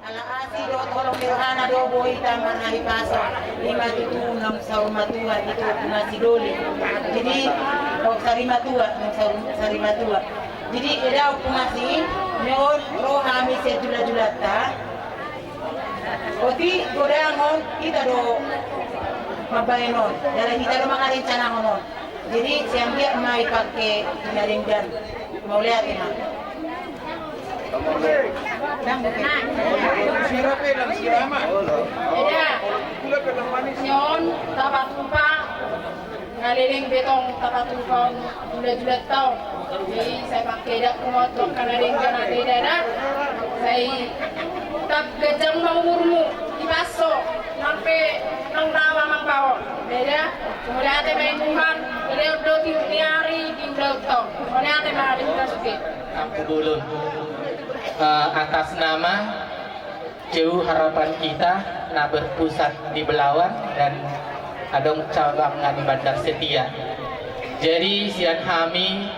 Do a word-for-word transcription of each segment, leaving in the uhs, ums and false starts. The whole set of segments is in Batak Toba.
Ala asi dohot holong ni rohana do boi hita marhahipason. Ima tutu naung saur matua, ito na sidoli. Jadi, oh, sari matua, naung saur, sari matua. Jadi, eda ompung asi, on ro hami sian jula-julanta. Oti godang on, hita do mambahen on. Jala hita do mangarencanahon on. Jadi, sian dia ma ipake na denggan. Mauliate ma. Eda. Ni on, tapatupa. Nga leleng be tong tapatupa on jula-julanta on. Jadi, sai pake eda kumot, tong kana denggan ate eda da. Sai tap ganjang ma umurmu, dipaso, nang pe nang dawa nang baon. Eda, mauliate ma i Tuhan, eda on do tiur ni ari di ulaonta on. Mauliate ma di hita sude. Hampubolon. Eh, atas nama C U Harapan Kita na berpusat di Belawan dan adong cabangna di Bandar Setia. Jadi, sian hami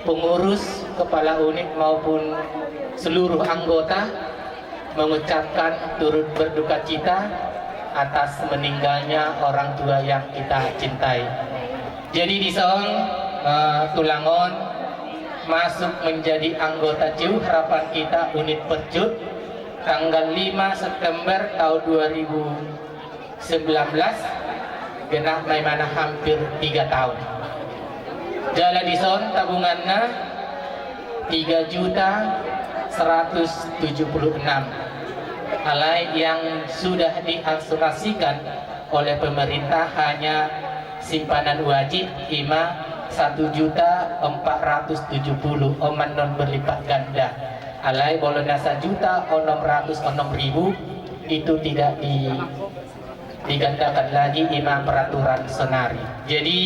pengurus, kepala unit maupun seluruh anggota mengucapkan turut berduka cita atas meninggalnya orang tua yang kita cintai. Jadi, dison, eh, tulang on masuk menjadi anggota C U Harapan Kita unit Percut tanggal lima September tahun dua ribu sembilan belas, genap ma imana hampir tiga tahun. Jala dison tabunganna tiga juta seratus tujuh puluh enam. Alai yang sudah diasuransikan oleh pemerintah hanya simpanan wajib, ima satu juta empat ratus tujuh puluh, on ma on berlipat ganda. Alai molo na sajuta onom ratus onom ribu itu tidak di, digandakan lagi, ima peraturan sonari. Jadi,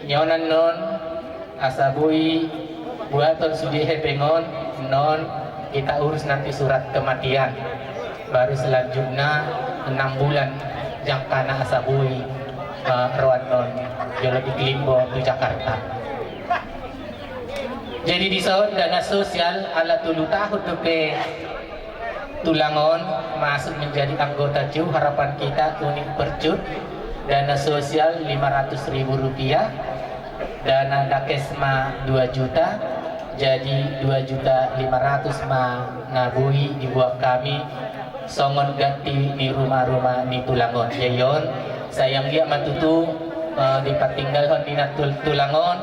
ni on annon asa boi buaton sude hepeng on, annon hita urus nanti surat kematian. Baru selanjutnya enam bulan jangkana asa boi, eh, ro annon jolo dikirim bo tu Jakarta. Jadi, dison dana sosial ala tolu tahun dope tulang on masuk menjadi anggota C U Harapan Kita unit Percut, dana sosial lima ratus ribu rupiah, dana dakesma dua juta, jadi dua juta lima ratus ma na boi dibuat hami songon ganti ni ruma-ruma ni tulang on. Jadi on, sai anggiat ma tutu, eh, dipatinggalhon ni na tul-, tulang on,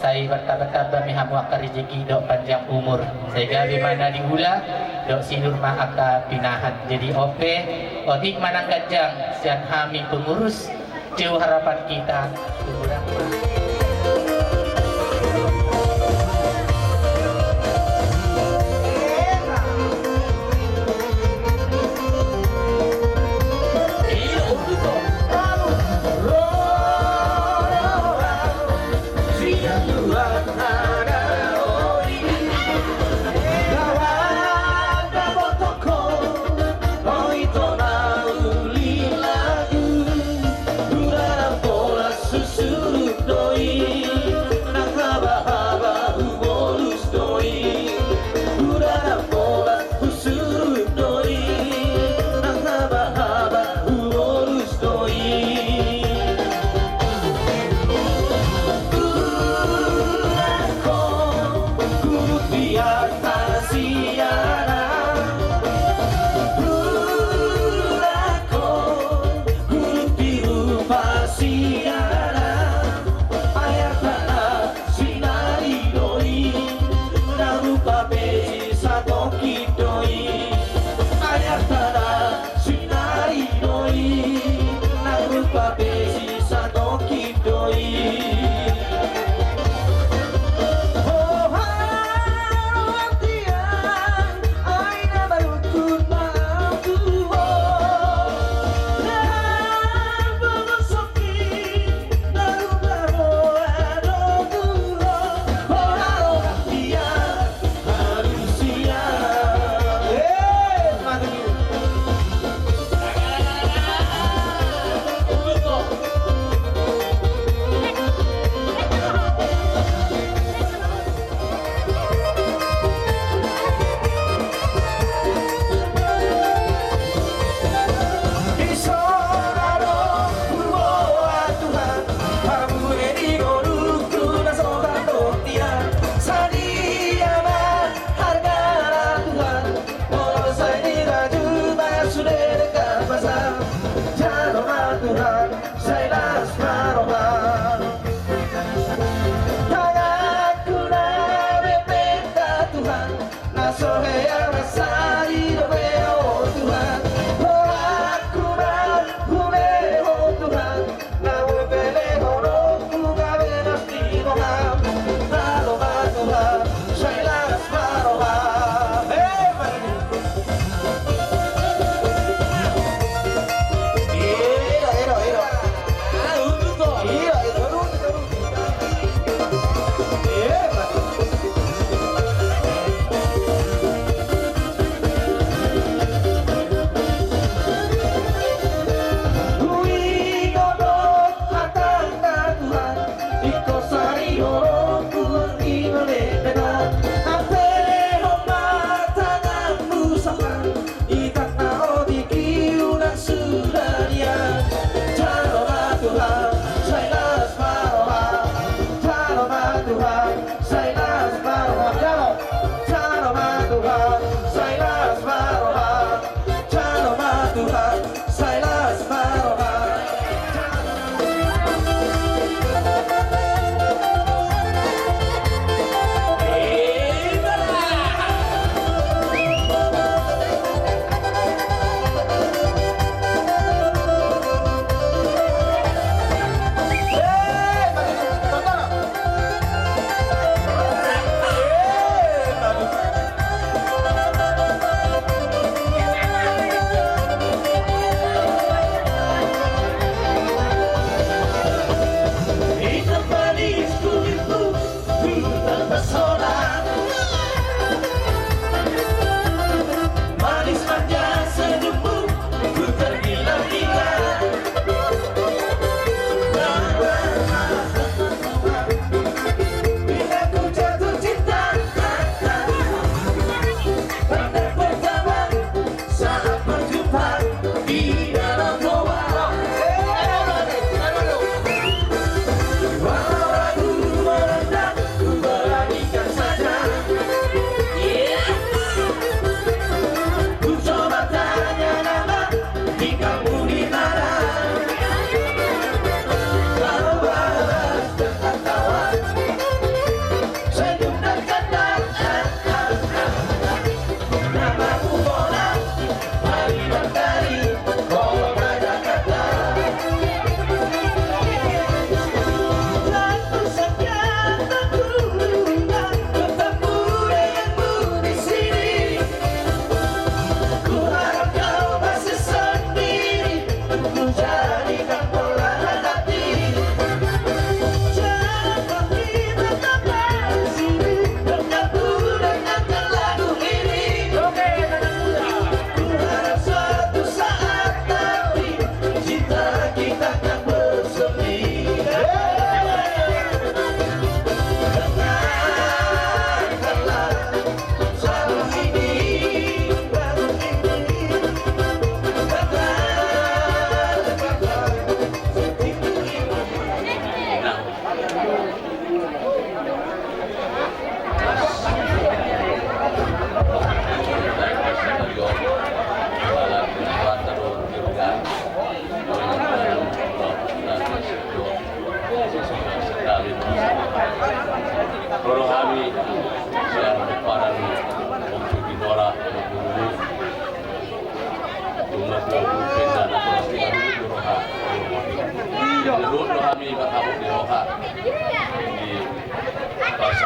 sai martamba-tamba ma i hamu angka rejeki dohot panjang umur. Sai gabe ma na niula, dohot sinur ma angka pinahan. Jadi on pe, otik ma nang ganjang sian hami pengurus C U Harapan Kita.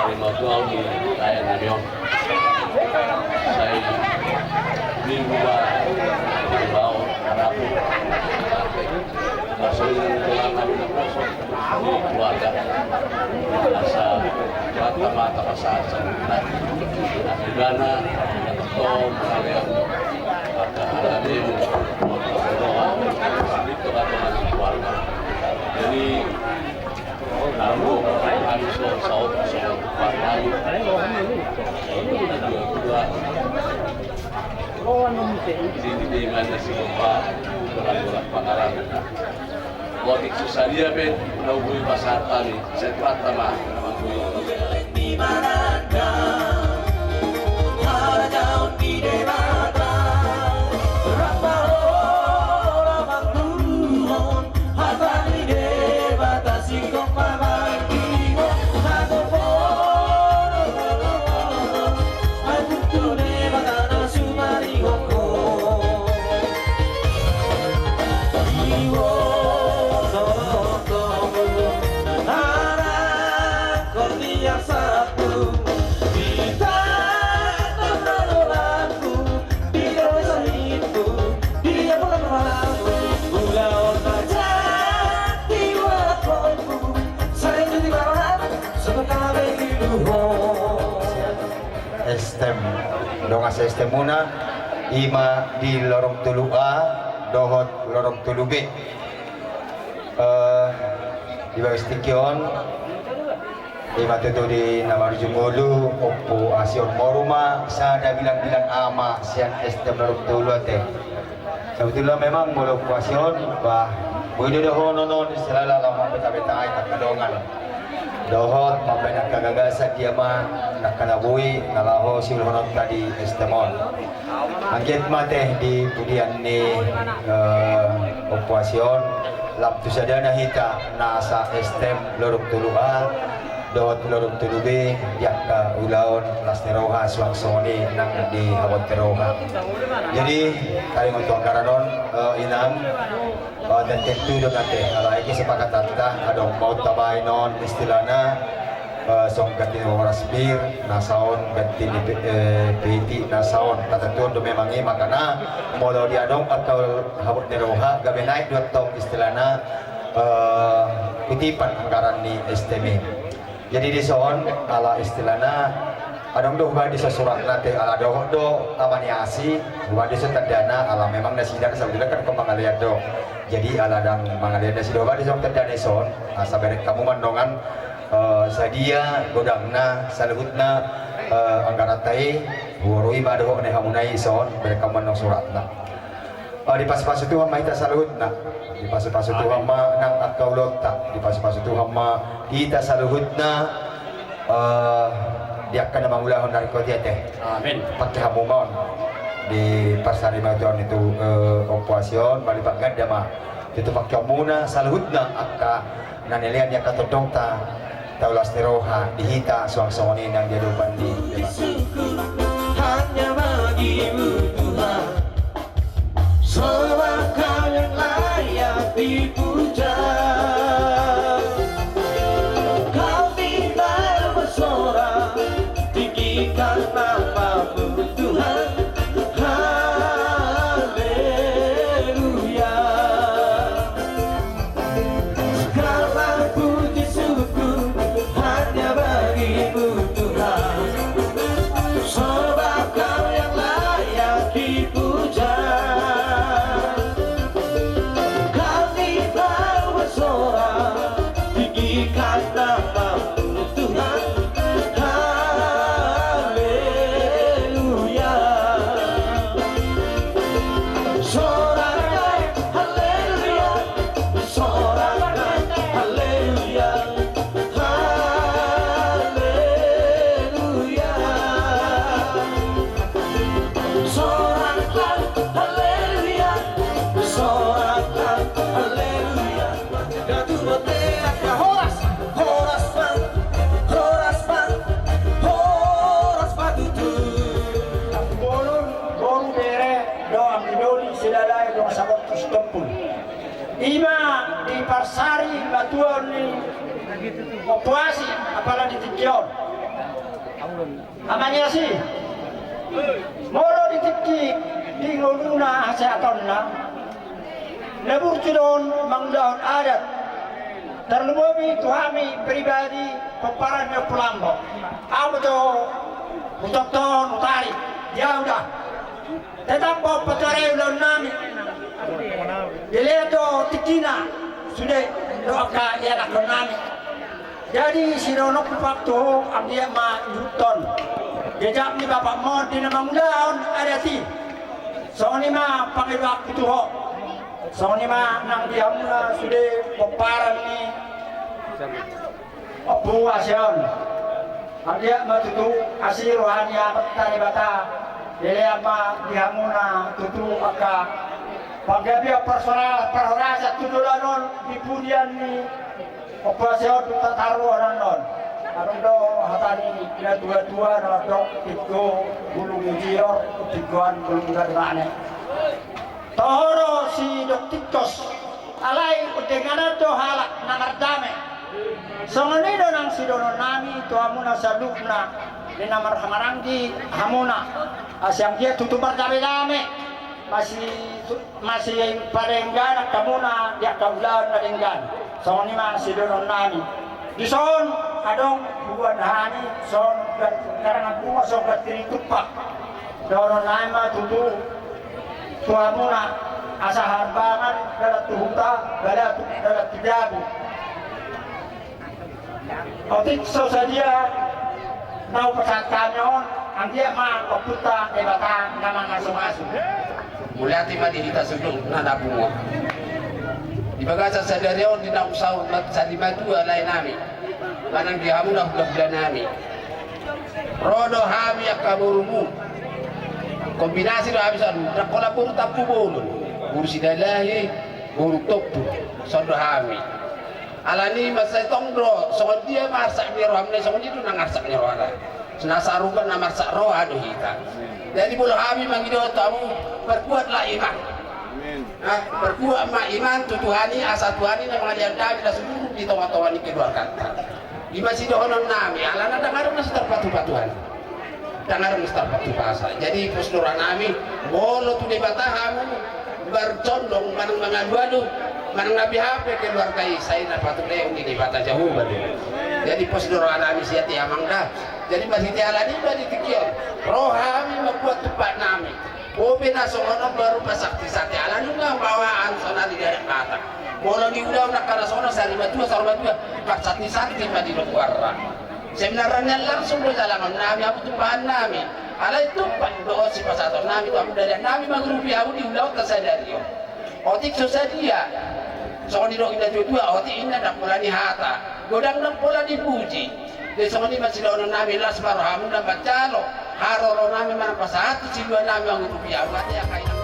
Lima tahun di layan nami on. Sai minggu ba, minggu ba on, arapu. Masuk di tulang nami na poso. Di keluarga. Asa mata-mata pasahat sama. Nah, di mana, to, mengalian. Maka ada di, itu kata keluarga. Jadi, lalu, kami so, saut, so, kami. Dua, dua. Di, di, di mana si Bapak, orang-orang pangaranan. Otik so sadia pe na boi pasahat hami, sai pasahat ma. Estem, dongan saestemuna, ima di lorong tolu A dohot lorong tolu B. Eh, di bagas tingki on, ima tutu di na marujung ngolu, Ompu Asi on, moru ma sada bilang-bilang ama sian Estem lorong tolu A te. Sabotulna memang molo Ompu Asi on, bah, boi do dohonon on, istilahna laho mambeta-beta ai angka dongan. Dohot mambahen angka gagasan dia ma angka na boi na laho siulahononta di Estem on. Anggiat ma te di pudian ni, eh, Ompu Asi on, lam tu sadana hita na sa Estem lorong tolu A dohot lorong tolu B di angka ulaon las ni roha suang songon i nang di habot ni roha. Jadi, taringot tu anggaran on, eh, inang, eh, dan tentu do ate, alai kesepakatanta, adong ma tabaen on istilahna, eh, songon ganti ni horas pir na saon, ganti ni pe-, eh, piti na saon. Tatentuon do memang i, makana molo dia adong angka habot ni roha, gabe naek do antong istilahna, eh, kutipan anggaran ni Estem i. Jadi dison, ala istilahna, adong do hubaen dison suratna te, ala dohot do ama ni Asi, hubaen dison tandana, ala memang nasida sabotulna kan mangalean do. Jadi ala ndang mangalean nasida, hubaen dison tandana dison, asa bereng hamu ma dongan, eh, sadia godangna, saluhutna, eh, anggaranta i, huborui ma dohot ni hamuna i dison, bereng hamu ma dongan suratna. Eh, dipasu-pasu Tuhan ma hita saluhutna. Dipasu-pasu Tuhan ma nang angka ulaonta. Dipasu-pasu Tuhan ma hita saluhutna, eh, di angka na mangulahon na ringkot i ate. Amin. Pangke hamu ma on. Diparsari ma Tuhan i tu, eh, Ompu Asi on, mauliate ganda ma. Tutu pangkeonmuna saluhutna angka na nilean ni angka tondongta, tau las ni roha di hita suang songon i nang di adopan ni Debata. Hanya bagimu Tuhan, sebab Kau yang layak dipuja. Kami tak bersorak, tinggikan namamu Tuhan. Haleluya. Segala puji syukur hanya bagimu Tuhan, sebab Kau yang layak dipuja. Kami tak bersorak, tinggikan namamu Tuhan. Haleluya. Sorak haleluya. Sorak haleluya. Haleluya. Sorak haleluya. Sorak haleluya. Gatu bote angka horas, horas bang, horas bang, horas bang tutu. Bolon, boru, bere, dohot anggi doli, sidalae dohot sabotus tompul. Ima diparsari batuon ni Ompu Asi, apala di tingki on. Amang ni asi, molo di tingki di ngoluna hasehatonna, na burju do on mangulahon adat. Tarlumobi tu hami pribadi pomparan ni Ompu Lambok. Ahu do hutongtong utari, dia udah. Tetap patuparai ulaon nami. Dilehon do tingkina sude dohot angka ianakhon nami. Jadi sidohononku, Pak, tu ho, anggiat ma ihuthon jejak ni bapakmon di na mangulahon adat i. Songon i ma pangidoanku tu ho. Songon i ma nang di hamuna sude pomparan ni Ompu Asi on. Anggiat ma tutu asi roha ni Amanta Debata, dilehon ma di hamuna tutu angka panggabean parhora-, parhorasan tu joloan on di pudian ni Ompu Asi on tu tataruhonan on. Adong do hata ni natuatua na mandok, tingko bulung ni jior, tingkoan bulung ni gandane. Toho do sidok tingkos, alai undenganan do halak na mardame. Songon i do nang sidohonon nami tu hamuna saluhutna, di na marhahamaranggi hamuna, asa anggiat tutu mardamedame, masi-, masipadengganan hamuna di angka ulaon na denggan. Songon i ma sidohonon nami. Dison adong hubungan hami songon karangan bunga, songon gantiri tumpak. Dohonon nami ma tutu tu hamuna, asa harbangan dalan tu huta, balatuk dalan tu jabu. Otik so sadia na hupasahat hami on, anggiat ma Ompunta Debata na mangasumasu. Mauliate ma di hita saluhutna na pungu on. Di bagasan sadari on di naung saur ma-, sarimatua lae nami, manang di hamuna hulahula nami. Ro do hami angka borumu. Kombinasi do hami son, ndang pola boru Tampubolon, boru Silalahi, boru Tompul, son do hami. Alani i mansai tong do, songon dia ma arsak ni rohamuna i, songon i do nang arsak ni rohana. Na sarupa na marsak roha do hita. Jadi molo hami mangido tu hamu, perkuatlah iman. Amin. Nah, perkuat ma iman tu Tuhan i, asa Tuhan i na mangalean hami na sumurung di tongatonga ni keluarganta. I ma sidohonon nami, alana ndang adong na so tarpatupa Tuhan. Ndang adong na so tarpatupa asa. Jadi pos do roha nami, molo tu Debata hamu marcondong, manang mangalualu, manang na beha pe keluarga i, sai na patulehon ni Debata Jahowa do. Jadi pos do roha nami sian i, amang da. Jadi marhite alani i ma di tingki on ro hami mambuat tumpak nami. Bope na songon on baru pasantisanti, ala nunga bawaan saonari di adat Batak. Molo di ulaon angka na songon on, sarimatua, saurmatua, pasantisanti ma didok goarna. Sebenarna nian langsung do jalangon nami, hamu tumpahan nami. Alai tumpak do on sipasahaton nami tu hamu, di adat nami mangurupi hamu di ulaonta sadari on. Otik so sadia, songon nidok ni natuatua, otik inna ndang pola ni hata, godang ndang pola ni puji. Jadi songon i ma sidohonon nami, las ma rohamuna manjalo haroro nami manang pasahat tu silua nami mangurupi hamu, ate angka inang.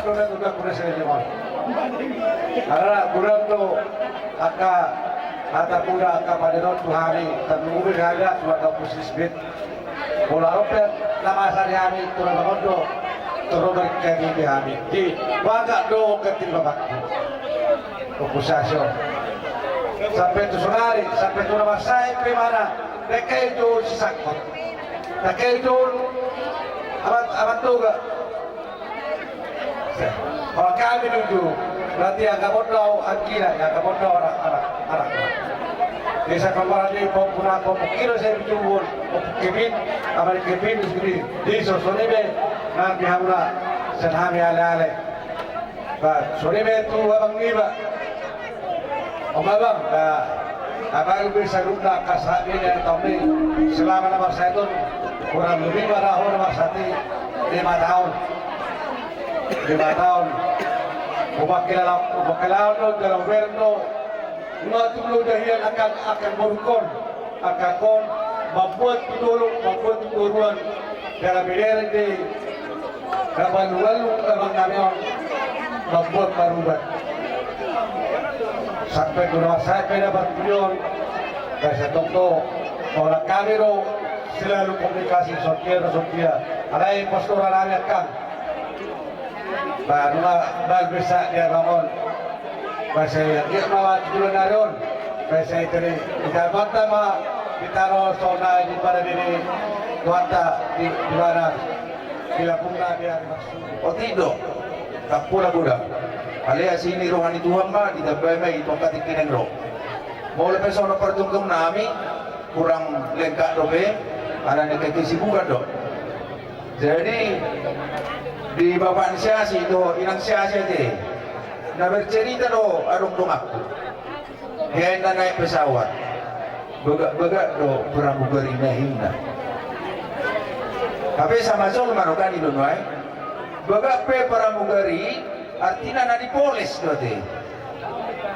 Bangga do na, bangga do na. Ala godang do angka hata muna, angka pandenon tu hami, tarlumobi hami na tu angka oposisi. Molo adong pe na masa di hami, tura bangon do, tura berkami di hami. Di bangga do ketil bapakku. Oposisi on. Sampe tu sonari, sampe tu na marsahit pe ibana, dengke i tu sisangkot. Dengke i tu amat, amat doga. Molo hami tutu, berarti angka bondo au angkina, angka bondo au anak, anak, anak. Desa Pambaran di Pompuna, Pompung Kiro, saya tutu, Pompung Kevin, Amari Kevin, di sini. Di so, songon i be, nanti hamuna, sian hami ale-ale. Ba, songon i be tu abang niba. Om abang, ba, abang be saluhutna angka sahat ni na taon i, selama na marsahit on, kurang lebih ma ra ho na marsahit i, lima taon. Lima taon. Hubangkilala, hubangkilala do, jala hubereng do. Nunga tubu do hian angka, angka borungkon, angka ingkon, mambuat tu dolok, mambuat tu toruan. Jala binereng di na palu-palu abang nami on, mambuat parubat. Sampe tu na marsahit pe na parpudi on, gabe sai tong do, mauliate hami do, selalu komunikasi, songon dia do songon dia. Alai pos do ra nami angkang. Ba, nunga bal bisa dia bangun. Ba, sai anggiat ma tujuan ari on. Ba, sai teri, ita banta ma, ita ro sona di pada diri, Tuhanta di, di mana, di lapungna dia. Otik do, tampuna godang. Alai asi ni roha ni Tuhan ma, ditambai ma i tu angka tingki na ro. Molo pe songon na parjongjongnami, kurang lengkap dope, alani kesibukan do. Jadi, di bapak ni si Asi, tu inang si Asi ate, na bercerita do adong donganku. Hea inna naik pesawat. Bagak-bagak do pramugari na inna. Hape sama jolma do kan i do nuaeng. Bagak pe pramugari, artina na dipoles do ate.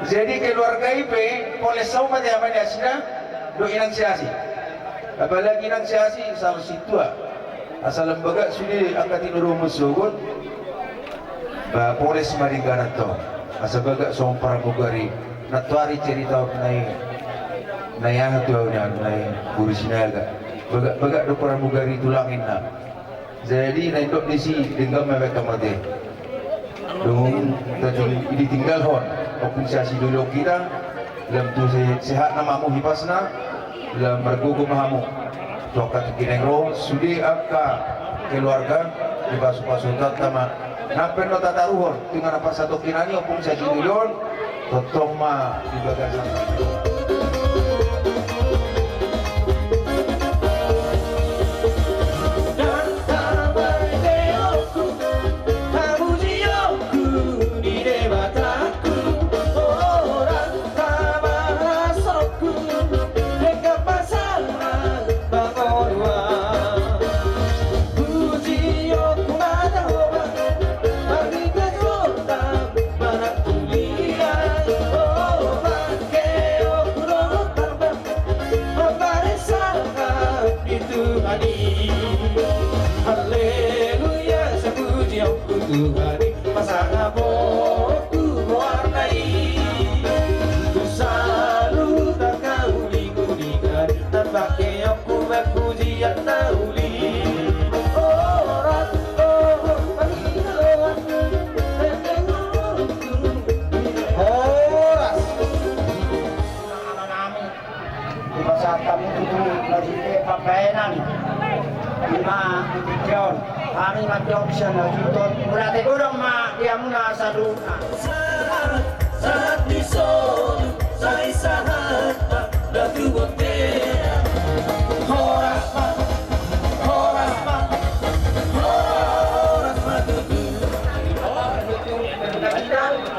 Jadi keluarga i pe, poles sauma ate ama ni Asi da, dohot inang si Asi. Apalagi inang si Asi, salah sintua. Asa lam bagak sude angka tinurumu sogot. Ba, poles ma denggan antong. Asa bagak songon pramugari. Nantoari cerita on na i. Na i aha tu ahu na i, Guru Sinaga. Bagak-bagak do pora mugari tulang inna. Jadi na indok disi denggan ma baen hamate. Dung tating-, ditinggalhon Ompung Siasidolion hita, lam tu se-, sehatna ma hamu hipasna, lam margogo ma hamu. Tu angka tingki na naeng ro, sude angka keluarga, dipasu-pasu Tuhanta ma. Nang pe na tataruhon, tu inganan parsatongkinan i Ompung Siasidolion, tongtong ma di bagasan. Haleluya, sapujion tu Tuhan i, pasangapon tu goarna i. Tu saluhut angka uli-uli, na pangkeonku ma pujian na uli. Horas, horas, horas. Dipasahat hamu tutu marhite pambahenan. Ima di tingki on. Hami mandok sian na tutu on. Mauliate godang ma di hamuna saluhutna. Sahat, sahat ni solu, sai sahat ma da tu bontean. Horas ma, horas ma, horas ma tutu.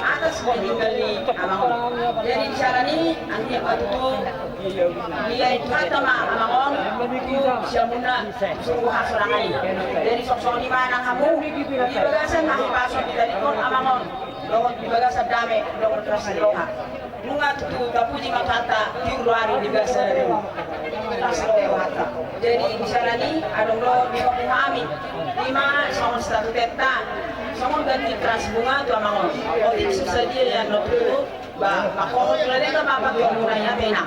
Atas meninggal ni amang on. Jadi di sana ni, anggiat ma tutu. Ia i hata ma amang on, tu siamunna sungguh hasorangan i. Jadi songon i ma nang hamu, di bagasan na hipason di tadingkon amang on, dohot di bagasan dame, dohot las ni roha. Nunga tutu tapuji ma Tuhanta, tiur do ari di bagasan las ni rohanta. Jadi di sana ni, adong do di hami, ima songon statutenta, songon ganti keras bunga tu amang on. Otik susa dia ya no tutu. Ba, mangkohot lelena ma pakeonmuna i, ate na.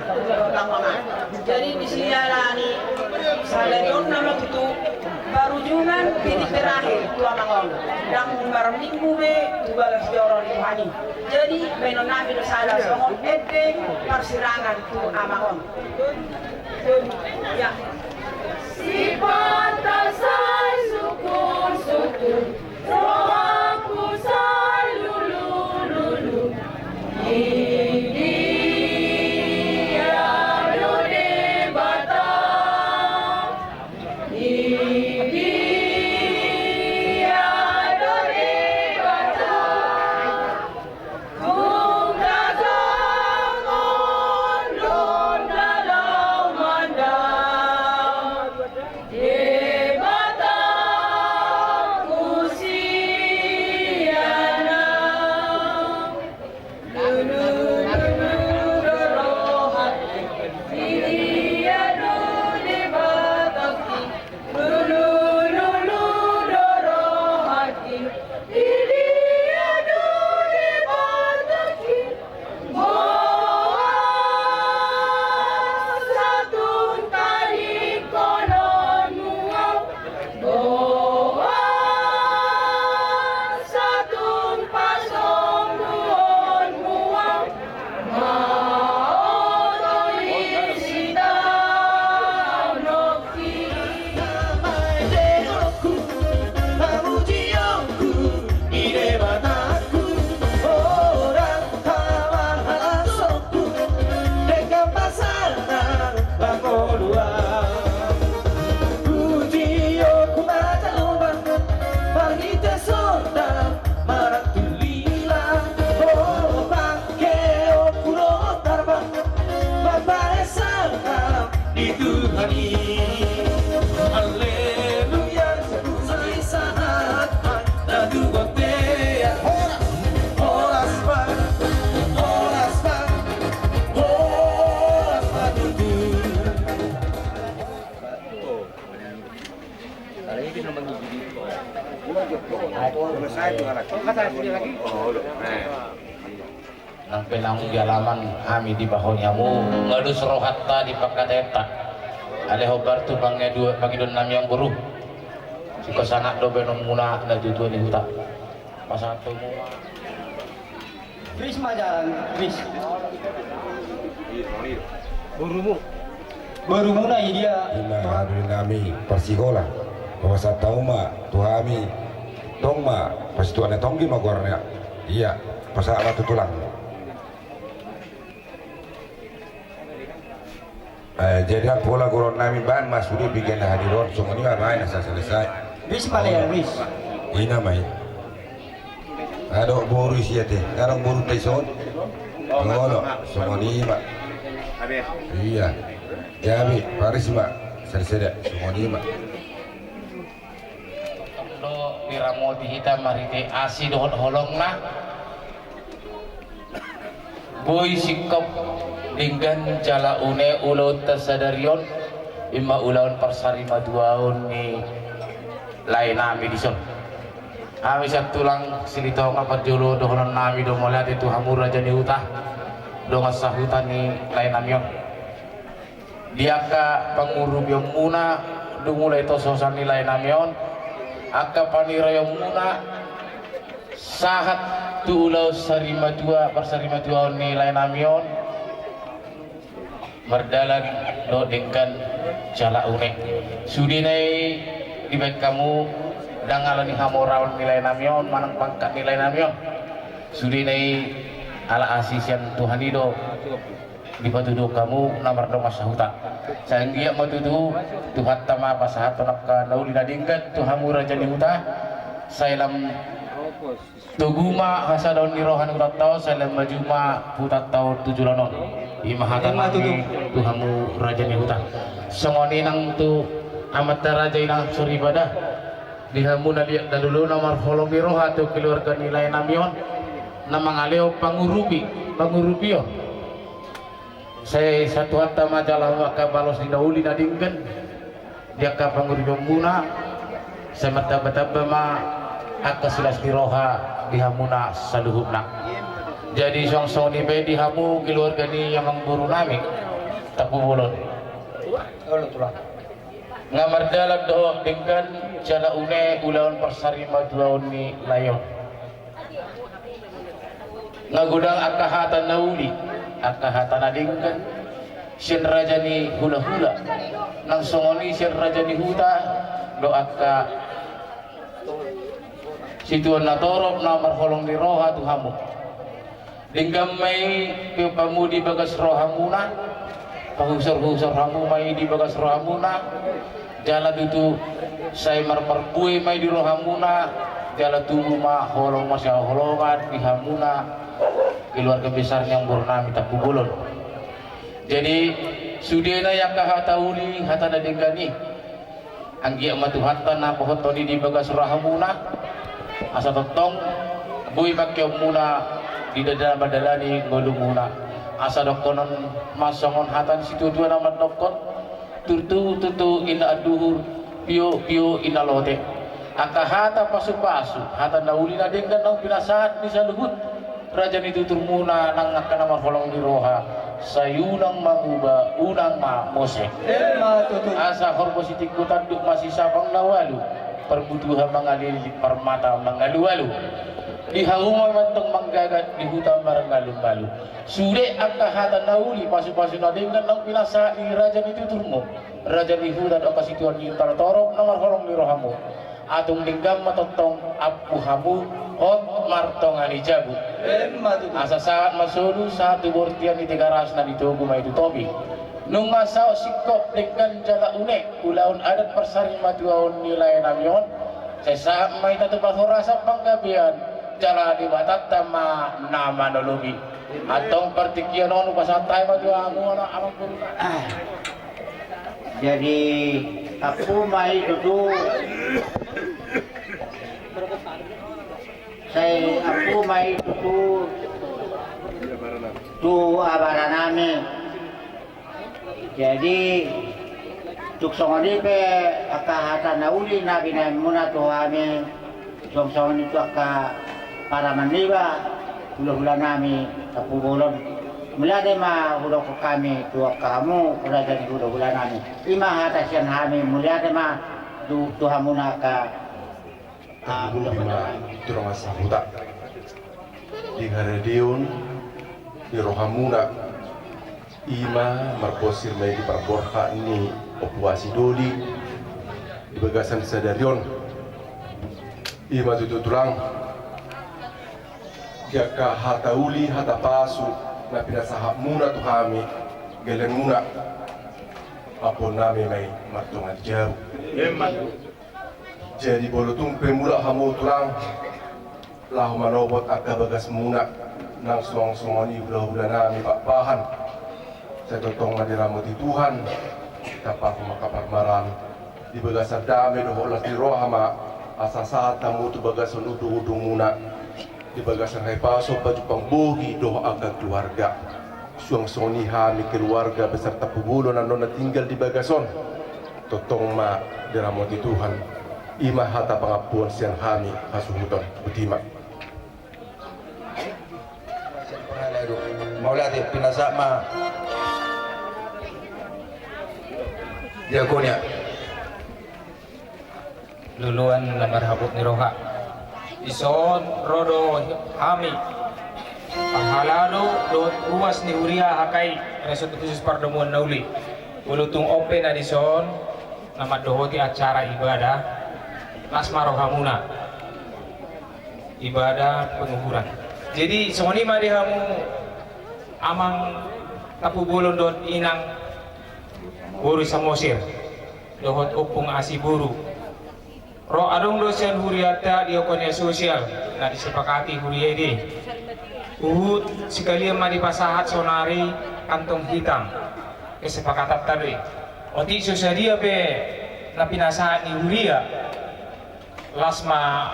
Tama ma. Jadi di siala ni sadarionna ma tutu, parujungan titik terakhir tu amang on. Ndang marminggu be tu bagas joro ni Tuhan i. Jadi baenon nami do sada songon ende parsirangan tu amang on. Ya. Sipata sai sungkun-sungkun. Rohangku sai lulu-lulu. Di dia do Debata. Di dia do Debata. Tung tagamon do na laho mandam. Debata husiana. Lulu, lulu do rohangki. Di dia do Debatangki. Lulu, lulu do rohangki. Di dia do Debatangki. Boasa tung tadingkononmu au? Boasa tung pasombuonmu au? Maoto i sitaononki. Pamujianku di Debatangku, horas hamasonku, denggan pasahat pangoluan. Pujianku ma jalo ba, marhite sonda marangkup lila, o pangkeonku do tarbang, mambahen sangap di Tuhan i. Haleluya, sai sahat ma da tu bontean. Horas, horas ma, horas ma, horas ma tutu. Nang pe naung di alaman hami dibahen hamu, nga dos rohanta di pangkataionta. Ale hombar tu pangido, pangidoan nami on boru. Singkop sanak do baenonmuna na tuatua ni huta. Pasahat hamu ma. Risma jalan, Ris. Borumu. Borumuna i dia. Ima, haduan nami parsihola. Pasahat hamu ma tu hami. Tong ma, pasituan na tonggi ma goarna. Ia, pasahat ma tu tulang. Eh, jadi pola goaron nami baen ma sude piga na hadir on, songon i ma baen asa selesai. Bis ma lea, bis. Ina ma i. Adong boru isi ate, adong boru taison. Olo, songon i ma. Ia. Jadi, paris ma. Selesai deh, songon i ma. Tong do diramoti hita marhite asi dohot holongna. Boi singkop denggan jala une ulaonta sadari on, ima ulaon parsarimatuaon ni lae nami dison. Hami sian tulang Silitonga parjolo dohonon nami do mauliate tu hamu raja ni huta, dongan sahuta ni lae nami on. Di angka pangurupionmuna dung mulai tososan ni lae nami on, angka paniraionmuna sahat tu ulaon sarimatua, parsarimatuaon ni lae nami on, mardalan do denggan jala une. Sudena i dibaen hamu ndang ala ni hamoraon ni lae nami on manang pangkat ni lae nami on. Sudena i ala asi sian Tuhan i do. Dipatuduhon hamu na mardongan sahuta. Sai anggiat ma tutu Tuhanta ma pasahathon angka na uli na denggan tu hamu raja ni huta. Sai lam togu ma hasadaon ni roha ni hutanta on, sai lam maju ma hutanta on tu joloan on. Ima hata nami tu hamu raja ni huta. Songon i nang tu amanta raja inang soripada. Di hamu na liat na lolo na marholong ni roha tu keluarga ni lae nami on, na mangalehon pangurupi, pangurupion. Sai sai Tuhanta ma jalo hamu angka balos ni na uli na denggan di angka pangurupionmuna. Sai martambatamba ma angka silas ni roha di hamuna saluhutna. Jadi songon i pe di hamu keluarga ni amangboru nami Tampubolon. Nga mardalan dohot denggan jala une ulaon parsarimatuaon ni lae on. Nga godang angka hata na uli, angka hata na denggan sian raja ni hulahula, nang songon i sian raja ni huta do angka situan na torop na marholong ni roha tu hamu. Denggan ma i piompamuna di bagas rohamuna, pahusorhusor hamu ma i di bagas rohamuna, jala tutu sai marparbue ma i di rohamuna, jala tubu ma holong masihaholongan di hamuna keluarga besar ni amangboru nami Tampubolon. Jadi sudena i angka hata uli, hata na denggan i. Anggiat ma Tuhanta na pahothon i di bagas rohamuna, asa tongtong boi pangkeonmuna di na mandalani ngolumuna. Asa dohonon ma songon hata ni situatua na mandokkon, turtu turtu inna anduhur, pio pio inna lote. Angka hata pasupasu, hata na uli na denggan naung pinasahat ni saluhut raja ni tuturmuna nang angka na marholong ni roha, sai unang manguba unang ma mose. Emma tutu. Asa horbo sitingko tanduk masisapang na ualu, parbutuha mangalilik, parmata mangalualu. Di hauma mantong manggagat, di huta marngalumalu. Sude angka hata na uli, pasupasu na denggan naung pinasahat ni raja ni tuturmu, raja ni huta dohot angka situan ni huta na torop na marholong ni rohamu. Atung denggan ma tongtong ampu hamu hot martonga ni jabu. Emma tutu. Asa sahat ma solu, sahat tu bortian ni Tigaras na ditogu ma i tu topi. Nunga saut singkop denggan jala une ulaon adat parsarimatuaon ni lae nami on, sai sahat ma hita tu parhorasan panggabean, jala Debatanta ma na manolopi. Antong partingkian on hupasahat hami ma tu hamu anak amangboru. Jadi ampu ma i tutu. Sai ampu ma i tutu tu abara nami. Jadi tung songon i pe angka hata na uli na binaenmuna tu hami, songon i tu angka paraman niba, hulahula nami Tampubolon. Mauliate ma hudokkon hami tu angka hamu raja ni hulahula nami. I ma hata sian hami, mauliate ma tu, tu hamuna angka. Tarlumobi ma tu dongan sahuta di haradeon ni rohamuna. I ma marbosir ma i di parborhat ni Ompu Asidoli di bagasan sadari on. I ma tutu tulang. Di angka hata uli, hata pasu na pinasahatmuna tu hami, gelengmuna, ampuonnami ma i mardongan jabu. Emma. Jadi molo tung pe mulak hamu tulang laho manopot angka bagasmuna, nang suang songon i hulahula nami Pakpahan, sai tongtong ma diramoti Tuhan, tampahon ma angka parmaraan di bagasan dame dohot las ni roha ma, asa sahat hamu tu bagasan ujungujungmuna di bagasan hahipason, pajumpang bohi dohot angka keluarga. Suang songon i hami keluarga beserta Tampubolon annon na tinggal di bagas on, tongtong ma diramoti Tuhan. I ma hata pangampuon sian hami hasuhuton. Botima. Mauliate, pinasahat ma diakonia. Luluan na marhabot ni roha. Dison ro do hami, panghalado dohot ruas ni huria H K I, Resort Khusus Pardomuan Na Uli. Molo tung on pe na dison na mandohoti acara ibadah, las ma rohamuna. Ibadah penguburan. Jadi songon i ma di hamu amang Tampubolon dohot inang boru Samosir dohot Ompung Asiboru. Ro adong do sian hurianta diakonia sosial na disepakati huria i di. Huhut sekalian ma dipasahat sonari kantong hitam. Kesepakatanta do i. Otik so sadia pe na pinasahat ni huria, las ma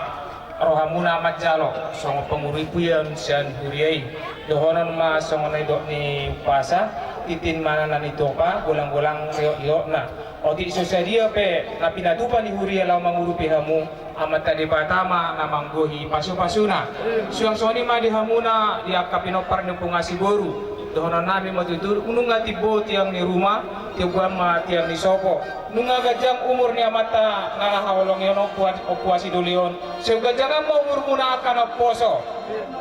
rohamuna manjalo songon panguripion sian huria i. Dohonon ma songon na nidok ni umpasa, tintin ma na nitopa, golanggolang riotliotna. Otik so sadia pe na pinatupa ni huria laho mangurupi hamu, Amanta Debata ma na manggohi pasupasuna. Suang songon i ma di hamuna di angka pinompar ni Ompung Asiboru. Dohononnami ma tutu, nunga timbo tiang ni ruma, timboan ma tiang ni sopo. Nunga ganjang umur ni amanta na laho holong i on, Ompu As-, Ompu Asidoli on. Sai ganjangan ma umurmuna angka na umposo.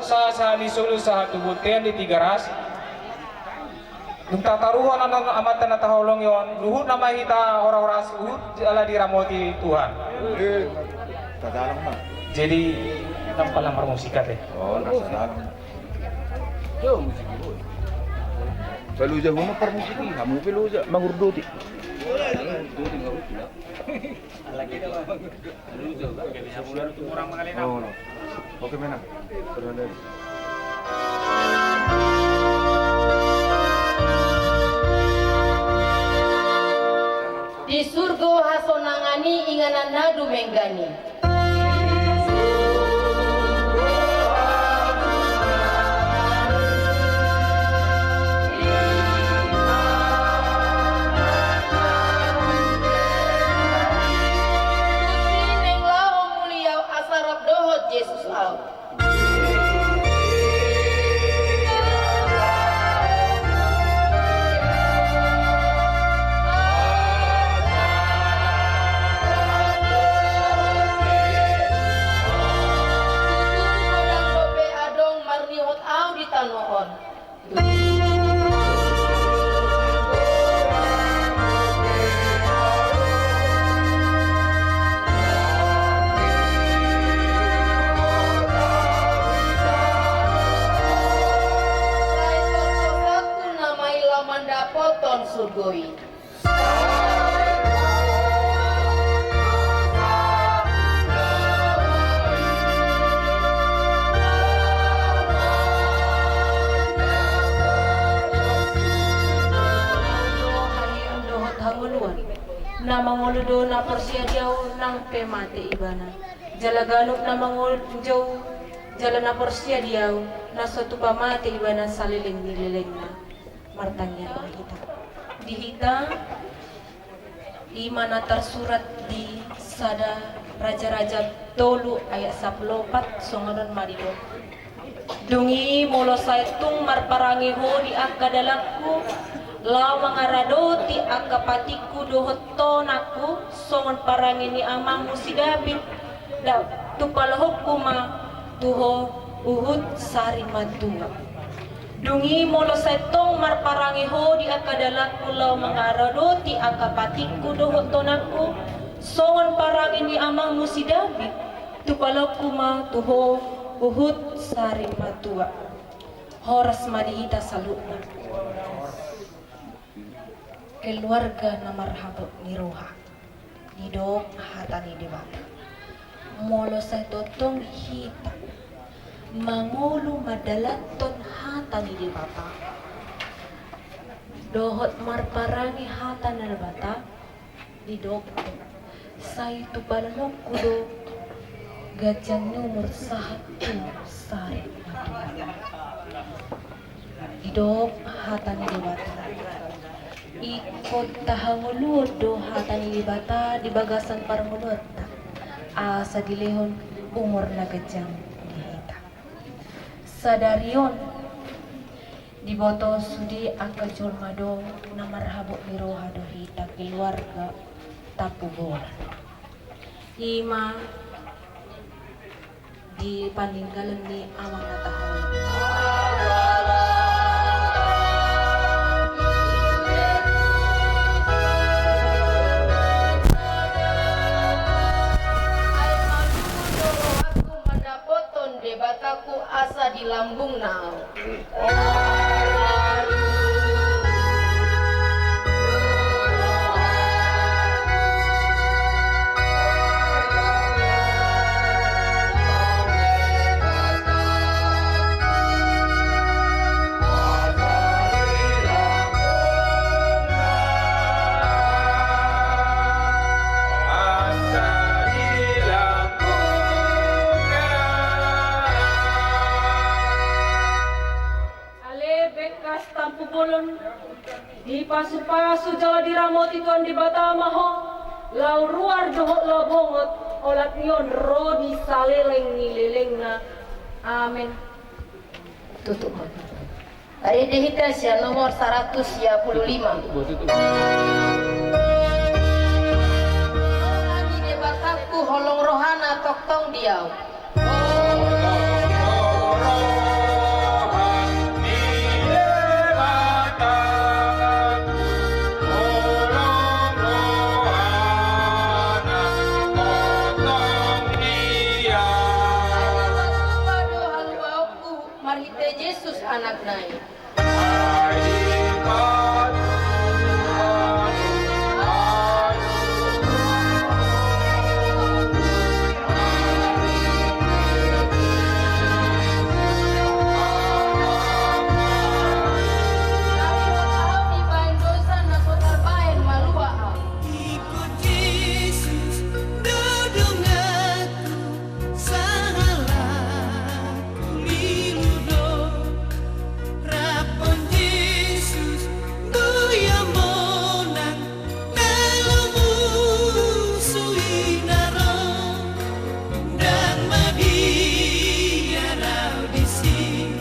Sahat-sahat ni solu, sahat tu bontean di Tigaras. Dung tataruhon annon amanta na taholongi on, luhutna ma hita horas-horas, huhut jala diramoti Tuhan. Eh, tatalang ma. Jadi, ndang pala marmusik ate. Oh, ndang tatalang. Yo, musik i, boy. Pe loja hamu ma parmusik i, hamu pe loja mangurdoti. Oke, menang. Di surgo hasonangan i inganan na dumenggan i. Tusi naeng laho muli au asa rap dohot Jesus au. Tutu godang dope adong marnihot au di tano on. Sai tortosaku na maila mandapothon surgo i. Dohot hangoluan. Na mangolu do na porsea di au nang pe mate ibana. Jala ganup na mangolu, jala na porsea di au, na so tupa mate ibana saleleng ni lelengna. Martangiang ma hita. Di hita, i ma na tarsurat di sada Raja-raja tolu ayat sampulu opat, songon on ma didok. Dung i molo sai tung marparange ho di angka dalangku, laho mangaradoti angka patikku dohot tonangku, songon parange ni amangmu si Daud, da, tu palohonku ma tu ho huhut sari matua. Dung i molo sai tong marparange ho di angka dalangku laho mangaradoti angka patikku dohot tonangku, songon parange ni amangmu si Daud, tu palohonku ma tu ho huhut sari matua. Horas ma di hita saluhutna. Keluarga na marhabot ni roha, didok hata ni Debata. Molo sai tongtong hita mangolu mandalanhon hata ni Debata dohot marparange hata ni Debata, didok, sai tu palohonku do ganjang ni umur sahat tu sari matua. Didok hata ni Debata. Ingkon tahangoluhon do hata ni Debata di bagasan parngoluonta, asa dilehon umur na ganjang di hita. Sadari on, diboto sude angka jolma do na marhabot ni roha do hita keluarga Tampubolon. I ma di paninggalan ni amang na tahaon. Ai malungun do rohangku mandapothon Debataku asa di lambungna ahu. Ale bengkas Tampubolon, dipasupasu jala diramoti Tuhan Debata ma ho, laho ruar dohot laho bongot, olat ni on ro di saleleng ni lelengna. Amen. Tutup. Ari di hita sian nomor saratus sia pulu lima. Roha ni Debatangku holong rohana tongtong di ahu. Marhite Jesus anakna i. Sahalakku lilu do, rap on Jesus, do ia monang, molo musu i na ro, ndang mabiar ahu disi.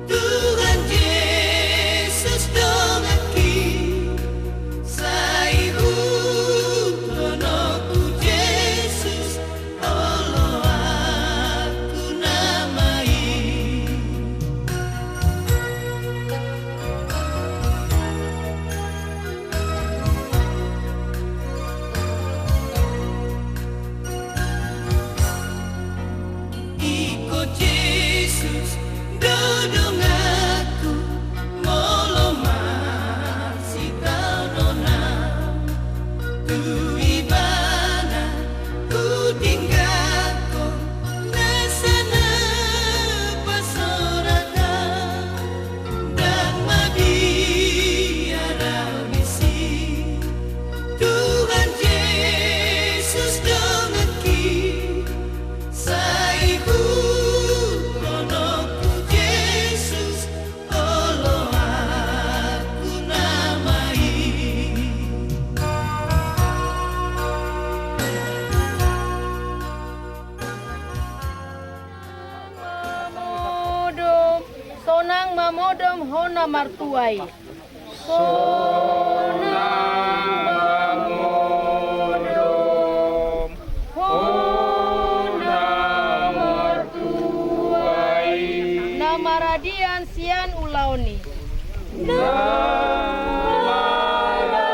Tuhan Jesus donganki, sai huhut ro tu Jesus, oloanku nama i. Ingkon Jesus do donganku, molo marsitaonon ahu. Tu Ibana hutinggalhon nasa na pasorat ahu, ndang mabiar ahu disi. Tuhan Jesus donganki, sai huhut ro tu Jesus, Modom ho na martua i. Sonang mangodom ho na martua i. Na maradian sian ulaon i. Na maradian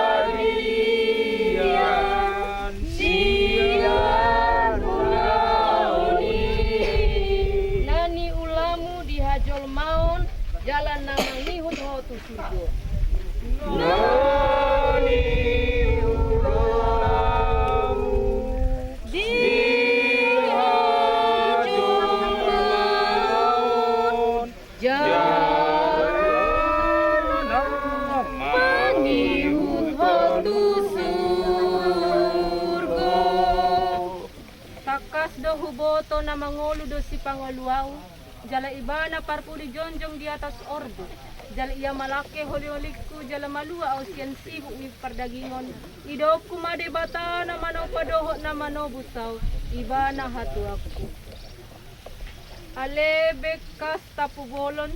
sian ulaon i. Na niulamu di hajolmaon jala na mangihut ho tu surgo. Na niulamu di hajolmaon jala na mangihut ho tu surgo. Tangkas do huboto na mangolu do sipangolu ahu, jala ibana parpudi jongjong di atas orbu. Jala ia malangke holiholingku jala malua ahu sian sibuk ni pardagingon. Idaonku ma Debata na manopa dohot na manobus ahu, ibana hatuaonku. Ale bengkas tampubolon,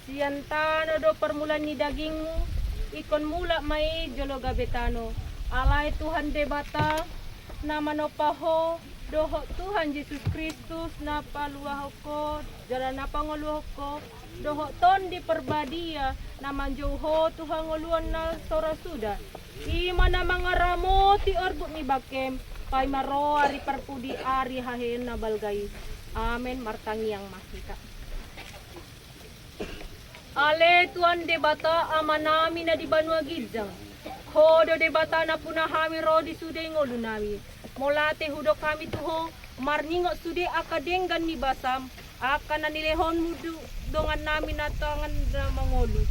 sian tano do parmulaan ni dagingmu, ingkon mulak ma i jolo gabe tano. Alai Tuhan Debata na manopa ho, dohot Tuhan Jesus Kristus na paluahon ho jala na pangoluhon ho, dohot Tondi Parbadia na manjou ho tu hangoluan na so ra suda, i ma na mangaramoti orbuk ni bangkem, paima ro ari parpudi, ari haheheon na balga i. Amen. Martangiang ma hita. Ale Tuhan Debata, Amanami na di banua ginjang, Ho do Debata na puna hami ro di sude ngolunami. Mauliate hudok hami tu Ho, marningot sude angka denggan ni basam, angka na nilehonmu tu dongannami na tangan na mangolu.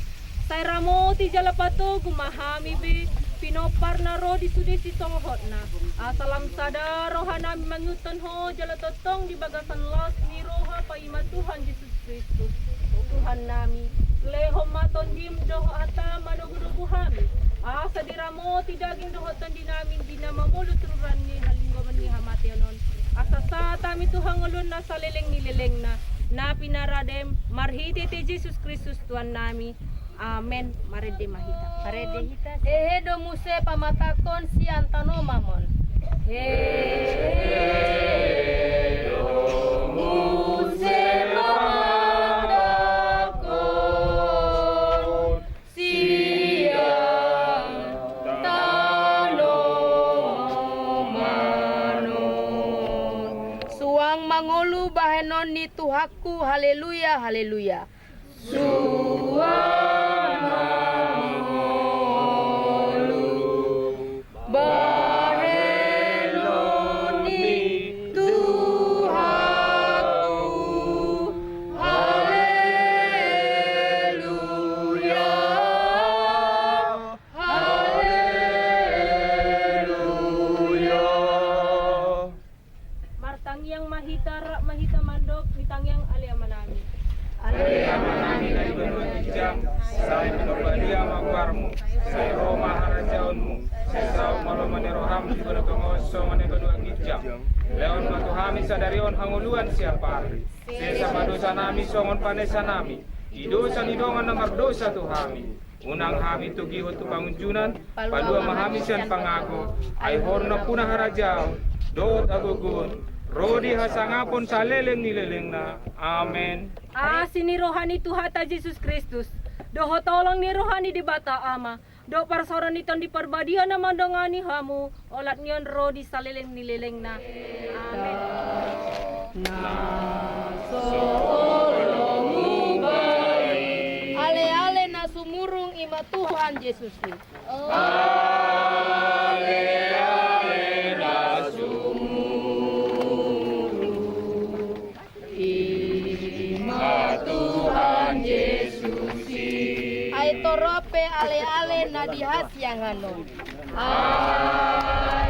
Sai ramoti jala patogu ma hami be pinompar na ro di sude sisongon hotna. Asa lam sada rohanami mangihuthon Ho jala tongtong di bagasan las ni roha paima Tuhan Jesus Kristus, Tuhannami. Lehon ma tondim dohot hatam manogunogu hami, asa diramoti daging dohot tondinami di na mamolus ururan ni halinggoman ni hamateon on. Asa sahat hami tu hangoluan na saleleng ni lelengna, na pinaradem marhitehite Jesus Kristus Tuhannami. Amen. Marende ma hita. Marende hita. Hehe do muse pamatangkon sian tano mamon. Hehe do muse pamatangkon sian tano mamon. Suang mangolu bahenon ni Tuhanku. Haleluya, haleluya. Suang mangolu bahenon ni Tuhanku. Haleluya, haleluya. Martangiang ma hita, rap ma hita mandok di tangiang. Ale Amanami. Ale Amanami na di banua ginjang, sai pinarbadia ma goarmu, sai ro ma harajaonmu, sai saut ma lomo ni roham di banua tonga on songon na di banua ginjang. Lehon ma tu hami sadari on hangoluan siapari. Sesa ma dosanami songon panesanami di dosa ni dongan na mardosa tu hami. Unang hami togihon tu pangunjunan, palua ma hami sian pangago, ai Ho do nampuna harajaon dohot hagogoon ro di hasangapon saleleng ni lelengna. Amen. Asi ni roha ni Tuhanta Jesus Kristus, dohot holong ni roha ni Debata Ama, dohot parsaoran ni Tondi Parbadia na mandongani hamu, olat ni on ro di saleleng ni lelengna. Amen. Na so holong hubahen. Ale-ale na sumurung i ma Tuhan Jesus i. Ale-ale na sumurung i ma Tuhan Jesus i. Ai torop pe ale-ale na di hasiangan on. Ale